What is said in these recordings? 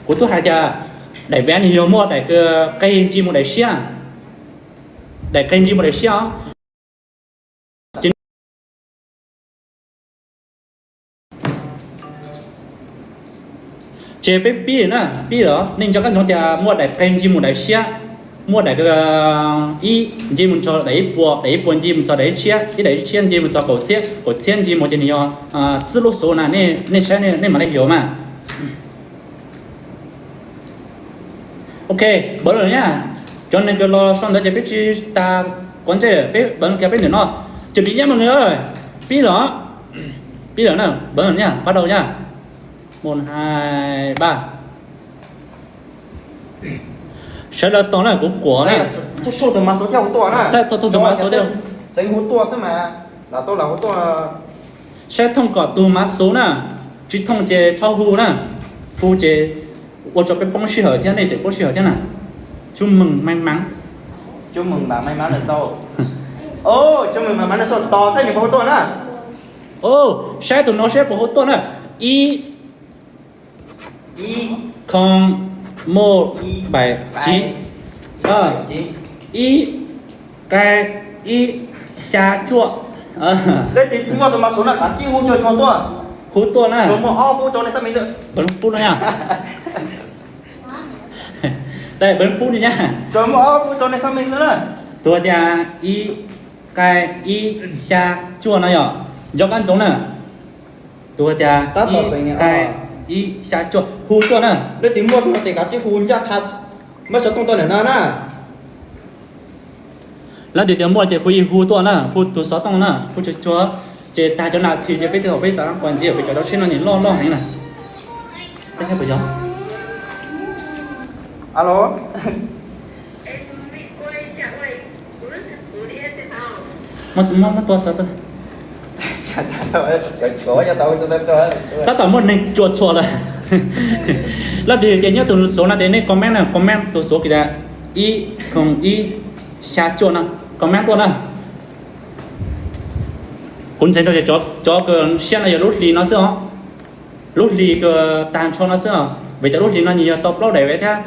Kuv twb hais tias daim vaj nws yog muaj daim qe ntsig mus daim siab, daim qe ntsig mus daim siab os. Ces peb pib na, pib lawm, nej nco qab ntsoov tias muaj daim qe ntsig mus daim siab, muaj daim ib ntsig mus txog daim ib puas, daim ib puas ntsig mus txog daim ib txhiab, ib daim ib txhiab ntsig mus txog kaum txhiab, kaum txhiab ntsig mus ces nws yog txij lub xov na, nej saib nej mam li yuav mas. Ok, npawv lawm nyaj. Cov neeg kws los sau ntawv ces peb tsis tas quav ntsej, peb npawv kiag peb ntawm no. Ces pib yab mus nws, pib lawm, pib lawm na, npawv lawm nyaj, pab dau nyaj. Một hai ba. Sawv daws tos na, kuv kuam na. Saib thooj tus mav xuv thiab. Saib thooj kom tus mav xuv na, tsis thooj ces txhob hu na, hu ces ua rau peb poob sij hawm thiab nej tseem poob sij hawm thiab na. Chúc mừng may mắn. Chúc mừng bạn may mắn lần sau. Chúc mừng bạn may mắn lần sau, tos saib nws puas hu tuaj na. Saib tus no saib puas hu tuaj na. Ib, không một bảy chín, ib, qe, ib, xya cuaj. Leej twg muaj tus mav xuv no kav tsij hu tsuag tsuag tuaj. Hu tuaj na. Tsuas muaj ob pub rau nej xab meej xwb. Pub no nyaj. Pub no nyaj. Tsuas muaj ob pub rau nej xab meej xwb na. Tus tias ib, qe, ib, xya cuaj no yom, nco qab ntsoov na. Tus tias ib, qe, ib, xya cuaj hu tuaj na. Leej twg muaj tus no ces kav tsij hu ncaj qha, muab xov tooj tuaj ntawm no na. Leej twg tias muaj ces hu ib hu tuaj na, hu tus xov tooj na, hu tsuag tsuag. Ces tag cov nas this ces peb twb hauv peb txav quas ntxiv peb cov rau siab no nws loj loj heev na. Peb thiab puas yog? Alo. Muab, muab tua, tua, tua. Tab tom muaj neeg cuam tshuam lawm. Leej twg tias nyob tus xuv no ces nej comment na, comment tus xuv kiv tias ib, không ib, xya cuaj no, comment tuaj na. Kuv ntseeg tau tias cov kws siab no yog lub hli no xwb os. Lub hli kws tag nrho no xwb os, vim tias lub hli no nws yog tau plaub daim vaj thiab.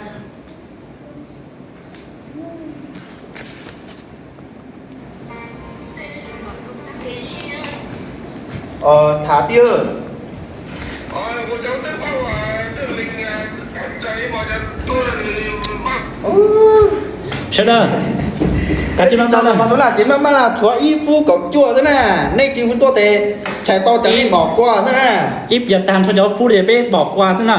Tham tiag. Sawv daws, kav tsij maj maj na, ces maj maj na, tshuav ib pub kaum cuaj xwb na, nej tsis hu tuaj ces txhais tau tias nej pom kuas xwb na. Ib pliag tag nrho cov pub ces peb pom kuas xwb na.